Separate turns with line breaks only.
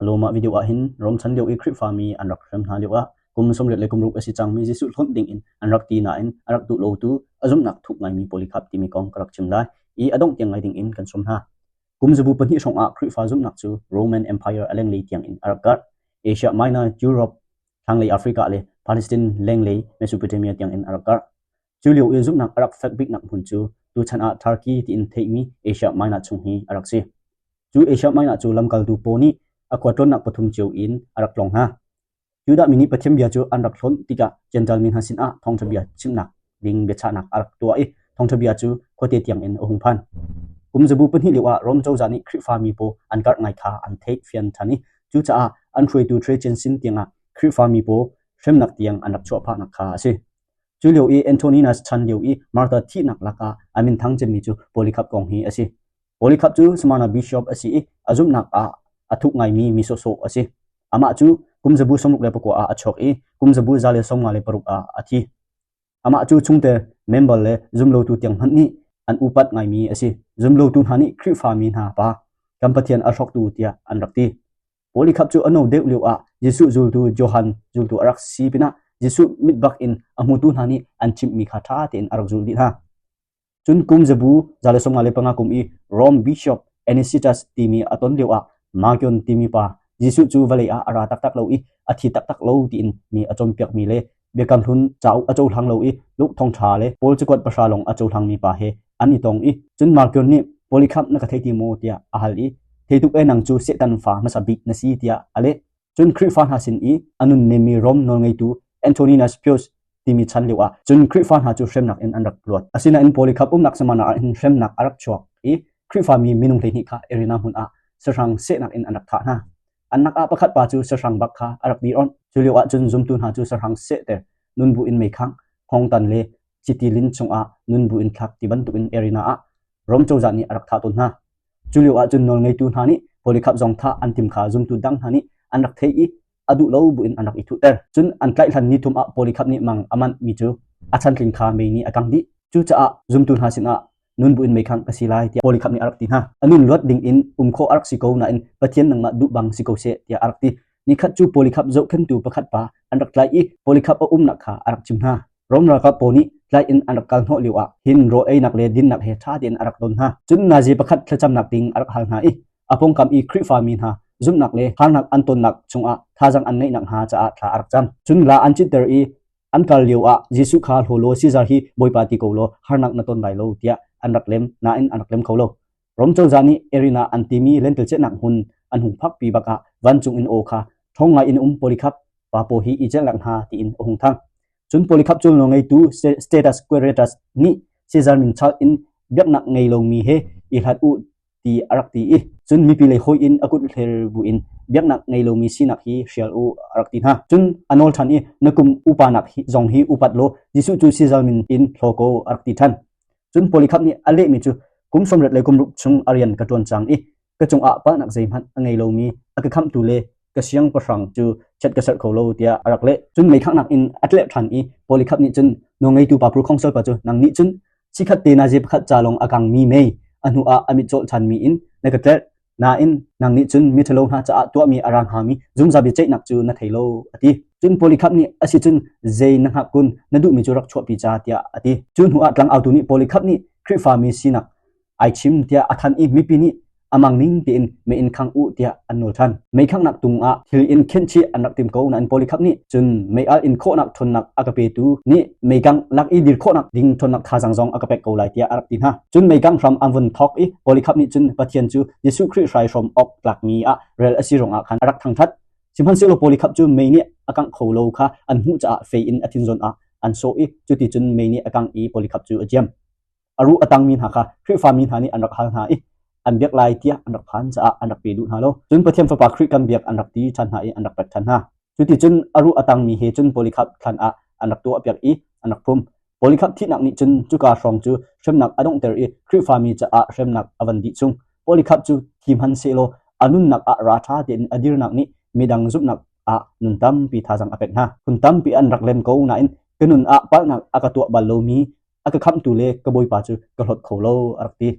Lawmah video ah hin Rom chan lio i Khrihfami an rak hrem hna lioah kum 30 le kum ruk a si cangmi Jesuh hlonh dingin an rak ti nain a rak duh lotu a zumhnak thuk ngaimi Polycarp timi kong ka rak chim lai i a dongh tiang ngai dingin kan sawm hna. Kum zabu pahnih hrawngah Khrihfa zumhnak cu Roman Empire a lenglei tiangin a rak karh. Asia Minor, Europe, thlanglei Africa le Palestine lenglei Mesopotamia tiangin a rak karh. Cu lio i zumhnak a rak fek biknak hmun cu tuchan ah Turkey tiin theihmi Asia Minor chung hi a rak si. Cu Asia Minor cu lamkaltu Paul nih a khualtlawnnak pathum cio in a rak tlawng hna. Judah mi nih Pathian bia cu an rak hlawnh tikah Jentail mi hna sinah thawngṭha bia chimnak ding biachahnak a rak tuah i thawngṭha bia cu khuate tiangin a hung phan. Kum zabu pahnih lioah Rom cozah nih Khrihfa mi pawl an karh ngai kha an theih fian ṭhan i cucaah an hruaitu Trajan sin tiangah Khrihfa mi pawl hremnak tiang an rak chuah phahnak kha a si. Cu lio i Antoninus chan lio i Martha thihnak lakah a minthang cemmi cu Polycarp kong hi a si. Polycarp cu Smyrna bishop a si i a zumhnak ah a thuk ngaimi mi sawhsawh a si. Amah cu kum zabu 69 ah a chuak i kum zabu 156 ah a thi. Amah cu chungtel member le zumlotu tiang hmanh nih an upat ngaimi a si. Zumlotu hna nih Khrihfami hna pa kan Pathian a hrawktu tiah an rak ti. Polycarp cu a no deuh lio ah Jesuh zultu Johan zultu a rak si pinah Jesuh mit bak in a hmutu hna nih an chimhmi kha ṭha tein a rak zulh dih hna. Cun kum zabu 155 kum i Rome Bishop Anicetus timi a ton lioah Marcion timi pa Jesuh cu vawlei ah a ra taktak lo i a thi taktak lo tiin mi a cawnpiakmi le Biakam Hlun cauk a cohlang lo i Luke thawngṭha le Paul cakuat pahra lawng a cohlangmi pa he an i tong i cun Marcion nih Polycarp na ka thei ti maw tiah a hal i thei tuk e nang cu Satan fa hmasa bik na si tiah a leh. Cun Khrihfa hna sin i a nunnemmi Rom nawlngeitu Antoninus Pius timi chan lioah cun Khrihfa hna cu hremnak in an rak luat. Asinain Polycarp umnak Smyrna ah hin hremnak a rak chuak i Khrihfami minung 12 kha Arena hmun ah sahrang sehnak in an rak thah hna. An lakah pakhat pa cu sahrang bak kha a rak dir onh. Cu lioah cun zumtu hna cu sahrang sehter, nunbu in meikhangh, hngawngtan le chiti lin chungah nunbu in thlak ti bantukin Arena ah Rom cozah nih a rak thah tawn hna. Cu lioah cun nawlngeitu hna nih Polycarp zong thah an tim kha zumtu dang hna nih an rak theih i a duh lo buin an rak i thuhter. Cun an tlaih hlan ni thum ah Polycarp nih mang a manhmi cu a chantling kha mei nih a kangh dih. Cucaah zumtu hna sinah nun buin meikhangh ka si lai tiah Polycarp nih a rak ti hna. A nun luat ding in um khawh a rak si ko nain Pathian nangmah duh bang si ko seh tiah a rak ti. Nikhat cu Polycarp zohkhenhtu pakhat pa an rak tlaih i Polycarp a umnak kha a rak chim hna. Rom ralkap pawl nih tlai in an rak kal hnawh lioah hin rawl einak le dinnak he ṭha tein a rak don hna. Cun nazi pakhat thlacamnak ding a rak hal hna i a pawngkam i Khrihfami hna zumhnak le harnak an tonnak chungah thazaang an ngeih nakhnga caah thla a rak cam. Cun la an cinter i an kal lioah Jesuh kha hlaw law Caesar hi Bawipa ti ko law harnak na ton lai lo tiah an rak lem nain an rak lem kho lo. Rom cozah nih Arena an timi lentelcelhnak hmun an hung phakpi bak ah vancung in aw kha ṭhawng ngai in um Polycarp pa paw hi i celhnak hna tiin a hung thang. Cun Polycarp cu nawlngeitu Status Quaeritus nih Caesar min chalh in biaknak ngei lomi he i hlat u ti a rak ti i cun mipi lei hawi in a kut hler buin biaknak ngei lomi sinak hi hrial u a rak ti hna. Cun a nawl ṭhan i na kum upanak hi zong hi upat law Jesuh cu Caesar min in hlaw ko a rak ti ṭhan. Cun Polycarp nih a lehmi cu kum 80 le kum ruk chung a rian ka ṭuan cang i ka cungah palhnak zeihmanh a ngei lomi a ka khamhtu le ka siangpahrang cu chiat ka serh kho lo tiah a rak leh. Cun meikhanghnak in a tleh ṭhan i Polycarp nih cun nawlngeitu pa proconsul pa cu nang nih cun chikkhat te nazi pakhat ca lawng a kangmi mei a hnu ah a mit cawlh ṭhanmi in na ka tlerh nain nang nih cun miṭhalo hna caah tuahmi a ra hngami zungzal biaceihnak cu na thei lo a ti. Cun Polycarp nih a si cun zei na hngak kun na duhmi cu rak chuahpi ca tiah a ti. Cu hnu ah tlangautu nih Polycarp nih Khrihfami sinak ai chim tiah a thanh i mipi nih a mang ning tein mei in khang u tiah an nawl ṭhan. Mei khanghnak tung ah thil in khenhchih an rak tim ko nain Polycarp nih cun mei alh in khawhnak ṭhawnnak a ka petu nih meikangh lak i dir khawhnak ding ṭhawnnak thazaang zong a ka pek ko lai tiah a rak ti hna. Cun meikangh hram an vun thawk i Polycarp nih cun Pathian cu Jesuh Khrih hraihrawm awk tlakmi ah rel a si ruangah khan a rak thangṭhat. Sihmanhsehlaw Polycarp cu mei nih a kangh kho lo kha an hmuh caah fei in a thin zawn ah an sawh i cuti cun mei nih a kangh i Polycarp cu a ciam. A ruh a tangmi hna kha Khrihfami hna nih an rak hal hna i an biak lai tiah an rak phan caah an rak pe duh hna lo. Cun Pathian Fapa Khrih kan biak an rak ti ṭhan hna i an rak pek ṭhan hna. Cuticun a ruh a tangmi he cun Polycarp thlan ah an rak tuahpiak i an rak phum. Polycarp thihnak nih cun cuka hrawng cu hremnak a donghter i Khrihfami caah hremnak a van dih chung. Polycarp cu thi hmanhsehlaw a nunnak ah ra ṭha tein a dirnak nih midang zumhnak ah nun tampi thazaang a pek hna. Phun tampi an rak lem ko nain ka nun ah palhnak a ka tuah bal lomi a ka khamhtu le ka Bawipa cu ka hlawt kho lo a rak ti.